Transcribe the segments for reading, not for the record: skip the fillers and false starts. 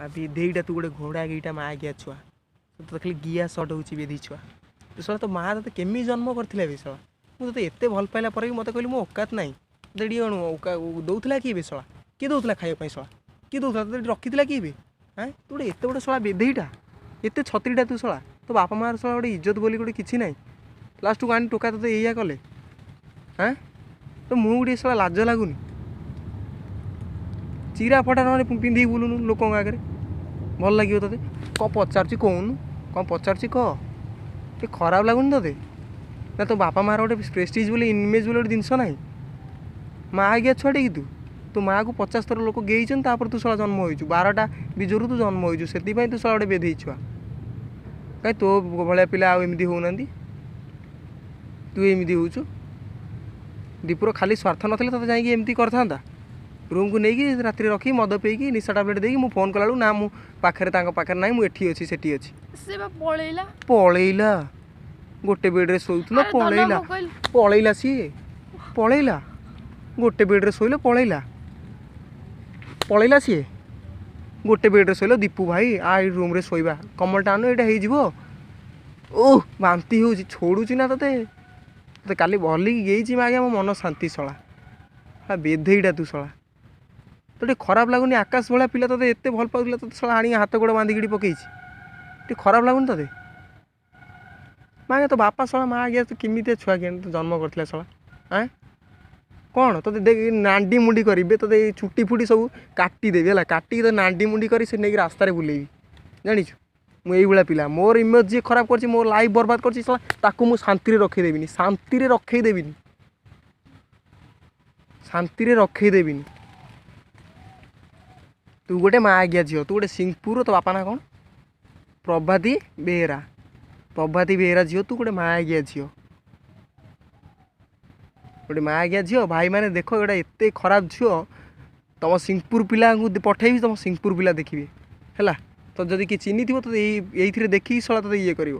ବେଧେଇଟା ତୁ ଗୋଟେ ଘୋଡ଼ା ଗେଇଟା, ମା ଗିଆ ଛୁଆ। ତୋତେ ଖାଲି ଗିଆ ସଟ୍ ହେଉଛି, ବେଧେଇ ଛୁଆ। ତୁ ଶଳା, ତୋ ମା ତୋତେ କେମିତି ଜନ୍ମ କରିଥିଲା ବେ ଶଳା? ମୁଁ ତୋତେ ଏତେ ଭଲ ପାଇଲା ପରେ ବି ମୋତେ କହିଲୁ ମୋ ଔକାତ ନାହିଁ। ତୋତେ ଏଠି କ'ଣ ଦଉଥିଲା କିଏ ବେ ଶଳା? କିଏ ଦଉଥିଲା ଖାଇବା ପାଇଁ ଶଳା? କିଏ ଦଉଥିଲା? ତୋତେ ଏଠି ରଖିଥିଲା କିଏ ବେ? ଆଁ, ତୁ ଗୋଟେ ଏତେ ବଡ଼ ଶଳା ବେଧେଇଟା, ଏତେ ଛତ୍ରୀଟା ତୁ ଶଳା। ତୋ ବାପା ମାଆର ଶଳା ଗୋଟେ ଇଜ୍ଜତ ବୋଲି ଗୋଟେ କିଛି ନାହିଁ। ଲାଷ୍ଟକୁ ଆଣି ଟୋକା ତୋତେ ଏଇଆ କଲେ। ଆଁ, ତ ମୁଁ ଗୋଟେ ଶଳା ଲାଜ ଲାଗୁନି? ଚିରା ଫଟା ନହେଲେ ପିନ୍ଧିକି ବୁଲୁନୁ ଲୋକଙ୍କ ଆଗରେ, ଭଲ ଲାଗିବ ତୋତେ। କ'ଣ ପଚାରୁଛି କହୁନୁ, କ'ଣ ପଚାରୁଛି କହ। ଟିକେ ଖରାପ ଲାଗୁନି ତୋତେ ନା? ତୋ ବାପା ମାଆର ଗୋଟେ ପ୍ରେଷ୍ଟିଜ୍ ବୋଲି, ଇମେଜ୍ ବୋଲି ଗୋଟେ ଜିନିଷ ନାହିଁ? ମା ଆଜ୍ଞା ଛୁଆଟେ କି ତୁ? ତୋ ମାଆକୁ 50 ଥର ଲୋକ ଗେଇଛନ୍ତି, ତାପରେ ତୁ ଶଳା ଜନ୍ମ ହେଇଛୁ। 12ଟା ବୀଜରୁ ତୁ ଜନ୍ମ ହେଇଛୁ, ସେଥିପାଇଁ ତୁ ଶଳା ଗୋଟେ ବେଧେଇ ଛୁଆ। କାଇଁ ତୋ ଭଳିଆ ପିଲା ଆଉ ଏମିତି ହେଉନାହାନ୍ତି, ତୁ ଏମିତି ହେଉଛୁ? ଦୀପୁର ଖାଲି ସ୍ୱାର୍ଥ ନଥିଲେ ତୋତେ ଯାଇକି ଏମିତି କରିଥାନ୍ତା? ରୁମ୍କୁ ନେଇକି ରାତିରେ ରଖି ମଦ ପିଇକି ନିଶା ଟାବଲେଟ୍ ଦେଇକି, ମୁଁ ଫୋନ୍ କଲାବେଳକୁ ନା ମୁଁ ପାଖରେ ତାଙ୍କ ପାଖରେ ନାହିଁ, ମୁଁ ଏଠି ଅଛି ସେଠି ଅଛି। ସେ ବା ପଳେଇଲା। ପଳେଇଲା? ଗୋଟେ ବେଡ଼୍ରେ ଶୋଇଥିଲ। ଆରେ ଧନ, ପଳେଇଲା। ମୁଁ କହିଲି ପଳେଇଲା, ସିଏ ପଳେଇଲା। ଗୋଟେ ବେଡ଼୍ରେ ଶୋଇଲ, ପଳେଇଲା। ପଳେଇଲା ସିଏ। ଗୋଟେ ବେଡ଼୍ରେ ଶୋଇଲ। ଦୀପୁ ଭାଇ, ଆ ଏଇ ରୁମ୍ରେ ଶୋଇବା, କମଳଟା ଆଣୁ, ଏଇଟା ହେଇଯିବ। ଓହ, ବାନ୍ତି ହେଉଛି, ଛୋଡ଼ୁଛି ନା ତୋତେ? ତୋତେ କାଲି ଭଲିକି ଗେଇଛି ଆଜ୍ଞା, ମୋ ମନ ଶାନ୍ତି ଶଳା। ହଁ, ବେଧେଇଟା ତୁ ଶଳା। ତୋତେ ଟିକେ ଖରାପ ଲାଗୁନି? ଆକାଶ ଭଳିଆ ପିଲା ତୋତେ ଏତେ ଭଲ ପାଉଥିଲା, ତୋତେ ଶଳା ଆଣିକି ହାତ ଗୋଡ଼ ବାନ୍ଧିକିରି ପକେଇଛି। ଟିକେ ଖରାପ ଲାଗୁନି ତୋତେ? ମା ତୋ ବାପା ଶଳା, ମା ଆଜ୍ଞା, ତୁ କେମିତିଆ ଛୁଆ କିଆଣି ତୁ ଜନ୍ମ କରିଥିଲା ଶଳା? ଆଁ, କ'ଣ ତୋତେ ଦେଖ, ନାଣ୍ଡି ମୁଣ୍ଡି କରିବେ ତୋତେ, ଏଇ ଚୁଟି ଫୁଟି ସବୁ କାଟିଦେବି ହେଲା। କାଟିକି ତୋତେ ନାଣ୍ଡି ମୁଣ୍ଡି କରି ସେ ନେଇକି ରାସ୍ତାରେ ବୁଲେଇବି, ଜାଣିଛୁ? ମୁଁ ଏଇଭଳିଆ ପିଲା। ମୋର ଇମେଜ୍ ଯିଏ ଖରାପ କରିଛି, ମୋ ଲାଇଫ୍ ବର୍ବାଦ କରିଛି ଶଳା, ତାକୁ ମୁଁ ଶାନ୍ତିରେ ରଖେଇଦେବିନି, ଶାନ୍ତିରେ ରଖେଇଦେବିନି, ଶାନ୍ତିରେ ରଖେଇଦେବିନି। ତୁ ଗୋଟେ ମା ଆଜ୍ଞା ଝିଅ। ତୁ ଗୋଟେ ସିଂହପୁର, ତୋ ବାପା ନାଁ କ'ଣ? ପ୍ରଭାତୀ ବେହେରା। ପ୍ରଭାତୀ ବେହେରା ଝିଅ, ତୁ ଗୋଟେ ମା ଆଜ୍ଞା ଝିଅ, ଗୋଟେ ମା ଆଜ୍ଞା ଝିଅ। ଭାଇମାନେ ଦେଖ, ଏଇଟା ଏତେ ଖରାପ ଝିଅ। ତମ ସିଂହପୁର ପିଲାଙ୍କୁ ପଠେଇବି, ତମ ସିଂହପୁର ପିଲା ଦେଖିବେ ହେଲା। ତ ଯଦି କିଏ ଚିହ୍ନିଥିବ ତୋତେ, ଏଇଥିରେ ଦେଖିକି ଶଳା ତୋତେ ଇଏ କରିବ।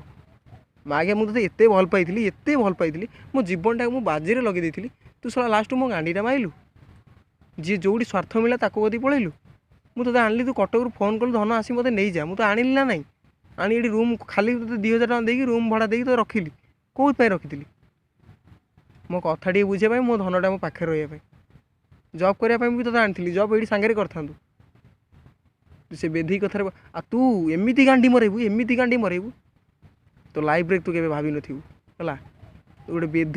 ମା ଆଜ୍ଞା, ମୁଁ ତୋତେ ଏତେ ଭଲ ପାଇଥିଲି, ଏତେ ଭଲ ପାଇଥିଲି, ମୋ ଜୀବନଟାକୁ ମୁଁ ବାଜିରେ ଲଗେଇ ଦେଇଥିଲି। ତୁ ଶଳା ଲାଷ୍ଟକୁ ମୋ ଗାଣ୍ଡିଟା ମାଇଲୁ। ଯିଏ ଯେଉଁଠି ସ୍ୱାର୍ଥ ମିଳିଲା ତାକୁ କତିକି ପଳେଇଲୁ। ମୁଁ ତୋତେ ଆଣିଲି, ତୁ କଟକରୁ ଫୋନ୍ କଲୁ, ଧନ ଆସି ମୋତେ ନେଇଯା। ମୁଁ ତ ଆଣିଲି ନା ନାହିଁ? ଆଣି ଏଠି ରୁମ୍ ଖାଲି ତୋତେ 2000 ଟଙ୍କା ଦେଇକି, ରୁମ୍ ଭଡ଼ା ଦେଇକି ତୋତେ ରଖିଲି। କେଉଁଥିପାଇଁ ରଖିଥିଲି? ମୋ କଥା ଟିକେ ବୁଝିବା ପାଇଁ, ମୋ ଧନଟା ମୋ ପାଖରେ ରହିବା ପାଇଁ। ଜବ୍ କରିବା ପାଇଁ ବି ତୋତେ ଆଣିଥିଲି, ଜବ୍ ଏଇଠି ସାଙ୍ଗରେ କରିଥାନ୍ତୁ। ସେ ବେଧେଇ କଥାରେ ଆଉ ତୁ ଏମିତି ଗାଣ୍ଡି ମରେଇବୁ, ଏମିତି ଗାଣ୍ଡି ମରେଇବୁ, ତୋ ଲାଇଫ୍ରେ ତୁ କେବେ ଭାବିନଥିବୁ ହେଲା। ତୁ ଗୋଟେ ବେଧେଇ।